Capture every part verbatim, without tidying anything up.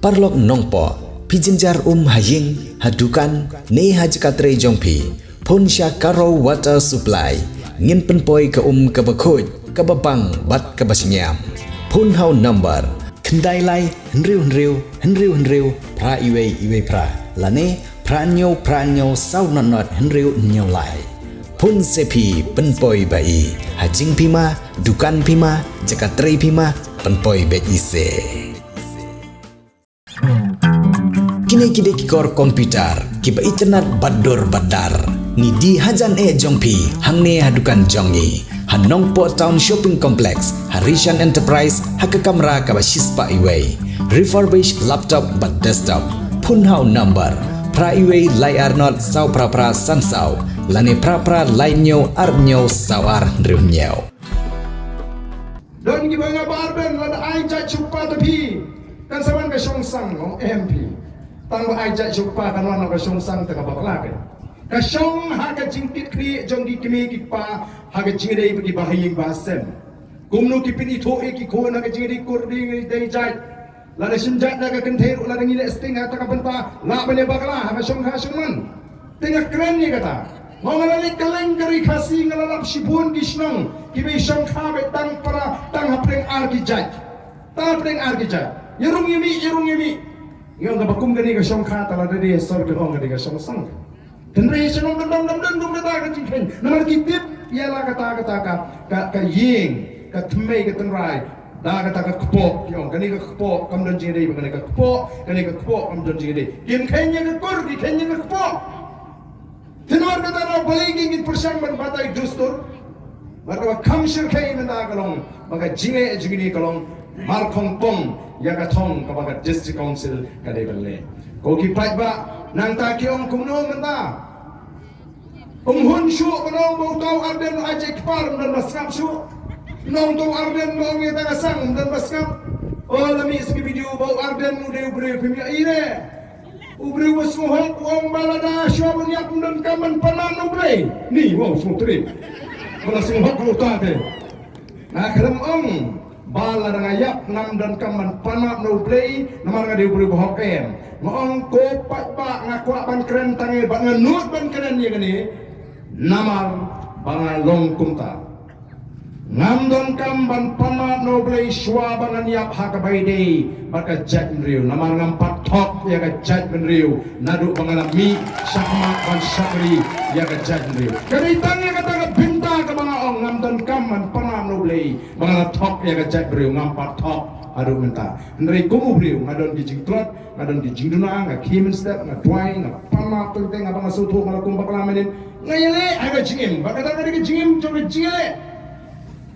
Paralok Nongpoh, phi jynjar um ha ïing, ha dukan, ne ha jaka trei jong phi, phone sha Karo Water Supply. Ngin pynpoi ka um kaba khuid, kaba bang bad kaba shngiam. Phone ha u number khyndai lai hynriew hynriew hynriew hynriew phra iwei iwei phra, lane phra hynñiew phra hynñiew saw nod nod hynriew hynñiew lai. Phone se phi, pynpoi ba i. Ha jingpima, dukan pima, jaka trei pima, pynpoi beit i se. Kine ki dei ki kor computer kiba itynnad bad dur bad dar. Ngi die hajan eh jong phi hangne ha dukan jong ngi ha Nongpoh Town Shopping Complex, ha Rishan Enterprise, ha ka kamra kaba shispah iwei. Refurbish laptop bad desktop. Phone ha u number phra iwei lai ar nod saw phra phra san saw, lane phra phra lai hynñiew ar hynñiew saw ar hynriew hynñiew. Don kiba nga ba ar ben lada ai jait shuh pat phi. Kan sa wan ka shong sang, ong em phi. Tang ba ai jait shuh pat kan wan ka shong sang te ka bakla ke. Ka shong ha ka jingkit khlieh jong ki kmie ki kpa ha ka jingdei ba ki ba ha ïing ba ha sem. Kumno ki pynithuh ïa ki khun ha ka jingdei kur dei dei jait. Lada shim jait da ka kynthei ruh lada ngi leh sting ha ta ka bynta lah ban ïa bakla ha ka shong ha shong man. Te nga kren ïa kata. Nga ong nga la leit kylleng ka ri Khasi nga la lap shibun ki shnong kiba ïa shongkha beit tang para tang hapdeng ar ki jait. Tang hapdeng ar ki jait. Ïa rung ïa mih, ïa rung ïa mih. Nga ong kaba kum kane ka shongkha ta la dei sor ka ong kane ka shong sang. Hynrei shnong dang dang dang dang dang kata ka jingkheiñ. Namar ki tip ïa la kata kata ka ka ka ïing ka thymmei ka tynrai. Da kata ka kpoh, ki ong kane ka kpoh kam don jingdei, kane ka kpoh, kane ka kpoh kam don jingdei. Kim kheiñ ïa ka kur, ki kheiñ ïa ka kpoh. Te namar kata na balei ki ngin pyrshang ban batai dustur. Bad kaba kham shyrkhei mynta ka long ba ka jingleh jingni ka long markhongpong ïa ka thong kaba ka District Council ka dei ban leh. Ko ki paidbah nangta ki ong kumno mynta. Um hun shuh, ba ong ba uta u Ardent u ai jait kpar, ym don ba sngap shuh. Ba ong uta u Ardent ba ong ïa ta ka sang, ym don ba sngap. O la mih sa ki video ba u Ardent u dei u briew phim ïohi re. U briew ba sngewhok u ong ba lada shuwa ban ïap ym donkam ban pan map na U Blei. Ni wow sngewtrei. Ba la sngewhok ka uta te. Nga khlem ong ba lada nga ïap ngam donkam ban pan map na U Blei namar nga dei u briew ba hok, em. Nga ong ko paidbah nga kwah ban kren tang ïa bad nga nud ban kren ïa kane namar ba nga long kumta. Ngam donkam ban pan map na U Blei shuwa ba ngan ïap ha kaba ïadei bad ka jaitbynriew namar ngam pat thok ïa ka jaitbynriew naduh ba nga la mih shakhmat ban shakri ïa ka jaitbynriew. Ka dei tang ïa kata ka bynta kaba nga ong ngam donkam ban pan map na U Blei. Ba nga la thok ïa ka jaitbynriew ngam pat thok haduh mynta. Hynrei kum u briew nga don ki jingtlot, nga don ki jingduna, nga khie mynstep, nga duwai, nga pan map teng teng, haba nga sngewthuh nga la kum bakla mynnin. Nga ïaleh ha ka jingim, ba kata ka dei ka jingim jong ka jingïaleh.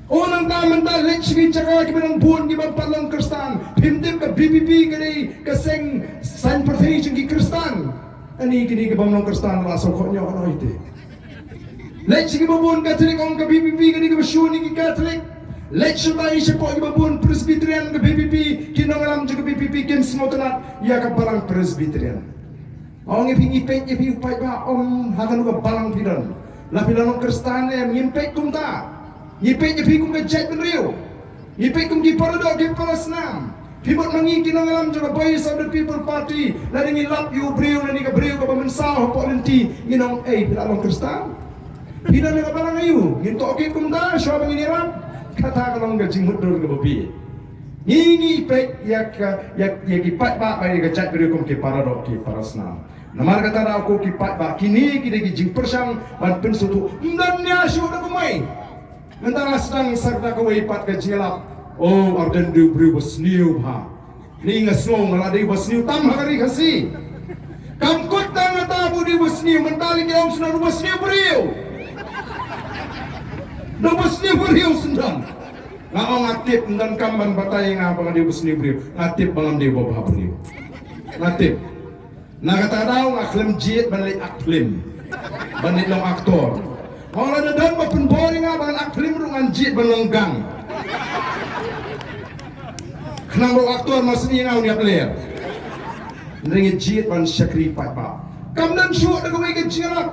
O nangta mynta leit sha ki jaka kiba dang bun kiba pat long Khristan. Phim tip ka B P P ka dei ka seng saiñ pyrthei jong ki Khristan. Ani kine kiba long Khristan la sngewkhoh noh noh ite. Leit sha kiba bun Katholik ong ka B P P ka dei kaba shun ïa ki Katholik. Leit sha tai shapoh kiba bun Presbyterian ka B P P, ki nongïalam jong ka B P P kim sngewtynnat ïa ka balang Presbyterian. Ong ïa phi ngi peit ïa phi u paidbah, ong ha kano ka balang phi don. La phi la long Khristan em, ngim peit kumta. Ngi peit ïa phi kum ka jaitbynriew. Ngi peit kum ki paradoh ki parasnam. Phi mut ma ngi ki nongïalam jong ka Voice of the People Party, lada ngi lap ïa u briew lane ka briew kaba mynsaw hapoh lynti, ngin ong ei phi la long Khristan. Phi don ha ka balang aïu, ngin tohkit kumta shuwa ba ngin ïarap. Kata ka long ka jingmutdur kaba bieit. Ngi ngi peit ïa ka ïa ïa ki paidbah bad ïa ka jaitbynriew kum ki paradoh ki parasnam. Namar kata da ko ki paidbah kine ki dei ki jingpyrshang ban pynsngewthuh. Ym don nia shuh da kumwei. Mynta nga sdang sa da kawei pat ka jingïalap. O Ardent dei u briew ba sniew bha. Ni nga sngew nga la dei ba sniew tam ha ka ri Khasi. Kam kut tang nga ta ba u dei ba sniew, mynta lei ki ong sdang u ba sniew briew. Da u ba sniew briew sdang. Nga ong nga tip, ym donkam ban batai nga ba nga dei ba sniew briew. Nga tip ba ngam dei ba bha briew. Nga tip. Na kata ka daw nga khlem jied ban leit act film, ban leit long actor. Nga ong lada don ba pynbor ïa nga ban act film ruh ngan jied ban long gang. Khnang ba u actor ma sni nga un ïap ler. Hynrei nga jied ban shakri paidbah. Kam don shuh da kawei ka jingïalap.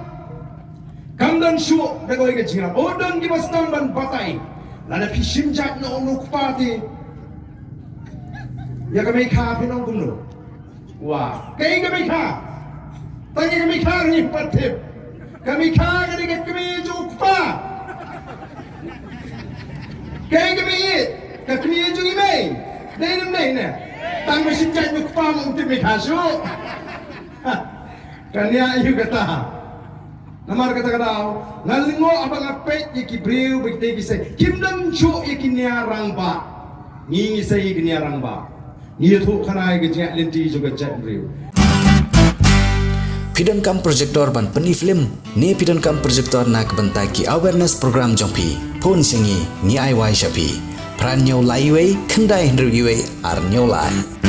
Kam don shuh da kawei ka jingïalap. O don kiba sdang ban batai. Lada phi shim jait na u kpa te. Ïa ka mei kha phin ong kumno. Wa, kaei ka meikha? Tang ïa ka meikha ruh ngim pat tip. Ka meikha ka dei ka kmie jong u kpa. Kaei ka mei? Ka kmie jong i mei. Dei ne ym dei ne? Tang ba shim jait u kpa ma um tip meikha shuh. Kane ïa u kata. Namar kata ka daw nga lyngngoh haba nga peit ïa ki briew ba kita ki sei kim dang shuh ïa ki nia rangbah. Ngi ngi sei ïa ki nia rangbah. Ngi ïathuh khana ïa ka jingïaid lynti jong ka jaitbynriew. Phi donkam projector ban pyni film ne phi donkam projector na ka bynta ki awareness program jong phi? Phone sha ngi, ngi ai wai sha phi. Phra hynñiew lai wei khyndai hynriew wei ar hynñiew lai.